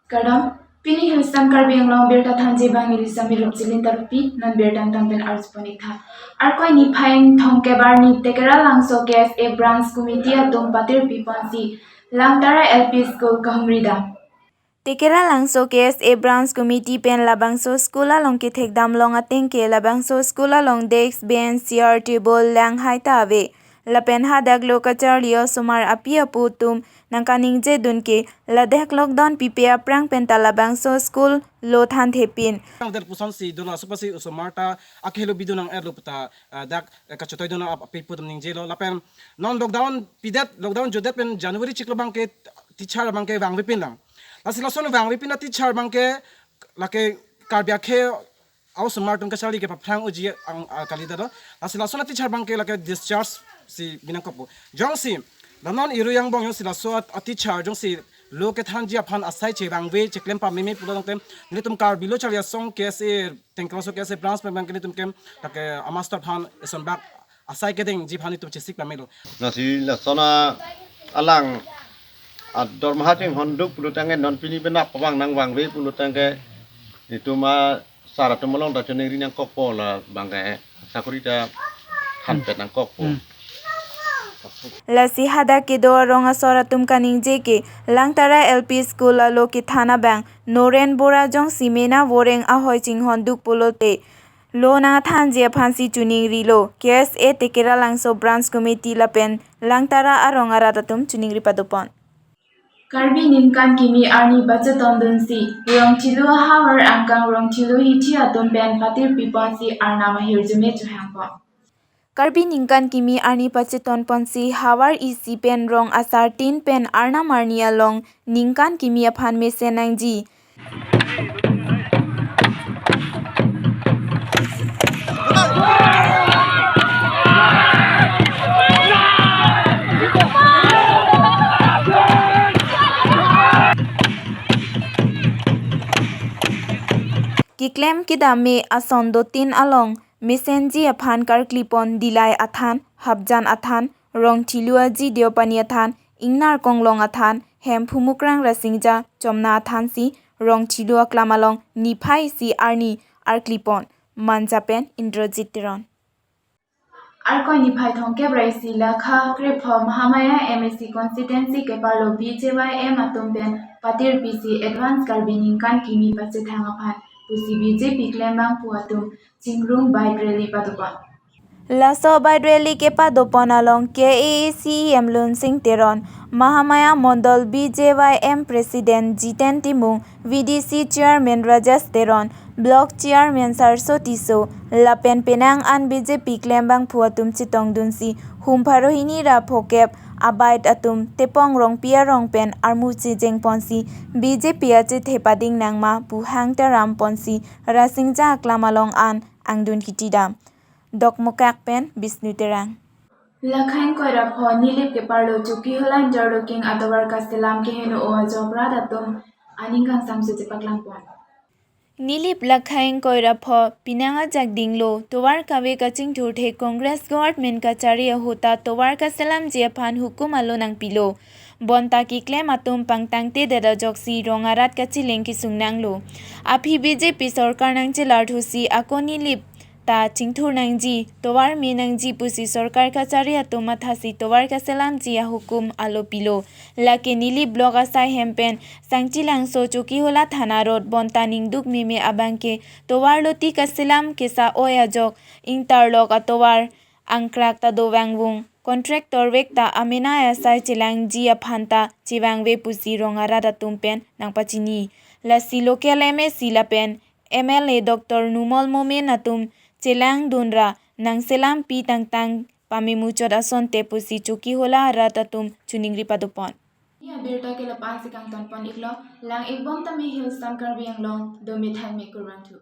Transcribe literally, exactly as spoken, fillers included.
Kardom, pini Hillsong Karbi Anglong birta thanji abang neli Samirup Chilin Tarupi, non birta angtan pen arjupon ik tha. Arkoi niphai ingthong kep arni Tekeralangso K S A Branch Committee atum patirpi ponsi Langtara L P School kahumri dam. Tekeralangso K S A Branch Committee pen labangso school along kethek dam long atengke labangso school along desk, bench, chair, table, lang hai ta ave. Lapen hadak lo kacharli osomar api apo atum nangkaningje dun ke ladak lockdown pipe aphrang pen ta labangso school lo thanthepin. Ang der puson si dolo asopo si osomar ta akhelo bidun ang erlo puta, ah, dak, eh, kachotoi dun api apo atum ningjelo. Lapen non lockdown pidet, lockdown jodet pen January chiklo abangke teacher abangke vangvepin lang. Lasi lason vangvepin a teacher abangke lake Karbi akhei a osomar atum kacharli kepaphrang unji ang, ah, kali ta do. Lasi lason a teacher abangke lake discharge si binang kopo. Jongsi la non iru angbong jongsi laso a, a teacher jongsi lo kethanji aphan asai chevangve cheklem pameme pulo tangte nelitum Karbi Lo Charli Asong K S A Tekeralangso K S A Branch pen abangke nelitum ke lake a master aphan eson bak asai kedengji aphan nelitum chesik pamelo. Lasi lason a alang a dormaha chinghon duk pulo tangke non pini penap abang nangvangve pulo tangke nelitum a sar atum along ta choningri nangkokpo, labangke sakori ta hanpet nangkokpo. Hmm. Lasi hadak kedo arong asor atum kaningje ke Langtara L P School alo kethan abang Noren Bora jongsi mena voreng ahoi chinghon duk pulote lo nangthanji aphansi choningrilo K S A Tekeralangso Branch Committee lapen Langtara arong arat atum choningri padopon. Karbi ningkan kimi arni pacheton dunsi Rongthelu ahavar angkang Rongthelu hithi atum pen patirpi ponsi Arnam ahirjume chohangpon. Karbi ningkan kimi arni pacheton ponsi havar isi pen rong asar tin pen Arnam arni along ningkan kimi aphan mesen nangji. Keklem kedam me ason dotin along mesenji aphan karklipon Dillai athan, Hapjan athan, Rongthelu aji Deopani athan, Ingnar Konglong athan, Hemphu Mukrang Rasingja Chomna athansi Rongthelu aklam along niphai isi arni arklipon. Manja pen Indrajit Teron. Arkoi niphai thomkep ra isi lakha krepho Mahamaya M A C constituency keparlo B J Y M atum pen patirpisi advance Karbi ningkan kimi pachethang aphan pusi B J P klembangpo atum chingrum bike rally padopon. Laso bike rally kepadopon along K A A C E M Lunsing Teron, Mahamaya Mondol B J Y M President Jiten Timung, V D C Chairman Rajesh Teron, Block Chairman Sarso Tisso, lapen penang an B J P klembangpo atum chetongdunsi hum pharo hini ra phokep abike atum Tepong Rongpi arong pen armu chejengponsi B J P achethe pading nangma pu hang teram ponsi Rasingja aklam along an angdun kiti dam. Dokmoka pen Bisnu Terang. Lakha ingkoi ra pho Nilip keparlo Chokihola Inter Locking atovar kaselam keheno-o ajok rat atum aning kangsamso chepaklangpon. Nilip lakha ingkoi ra pho penang ajak dinglo tovar kave kachingthurthe Congress government kachari ahut ta tovar kaselamji aphan hukum alo nangpilo. Bonta keklem atum pangtangtedet ajoksi rong arat kacheleng kesung nanglo. Aphi B J P sorkar nangchelarthusi ako Nilip ta chingthur nangji, tovar me nangji pusi sorkar kachari atum mathasi tovar kaselamji ahukum alo pilo. Lake Nilip block asai hem pen Sangchilangso Chokihola Thana Road bonta ningduk meme abangke tovar loti kaselam kesa-oi ajok ingtarlok atovar angkrak ta dovang vung. Contractor vek ta amenei asai chelangji aphan ta chevangve pusi rong arat atum pen nangpachini. Lasi local M A C lapen M L A Doctor Numal Momin atum chelangdun ra nangselampi tangtang pamemuchot asonte pusi Chokihola arat atum choningri padopon. Ni abirta ke lapu-an si kangtonpon iklo, lang-ikbom tame Hillsong Karbi Anglong, do methang me kurvangthu.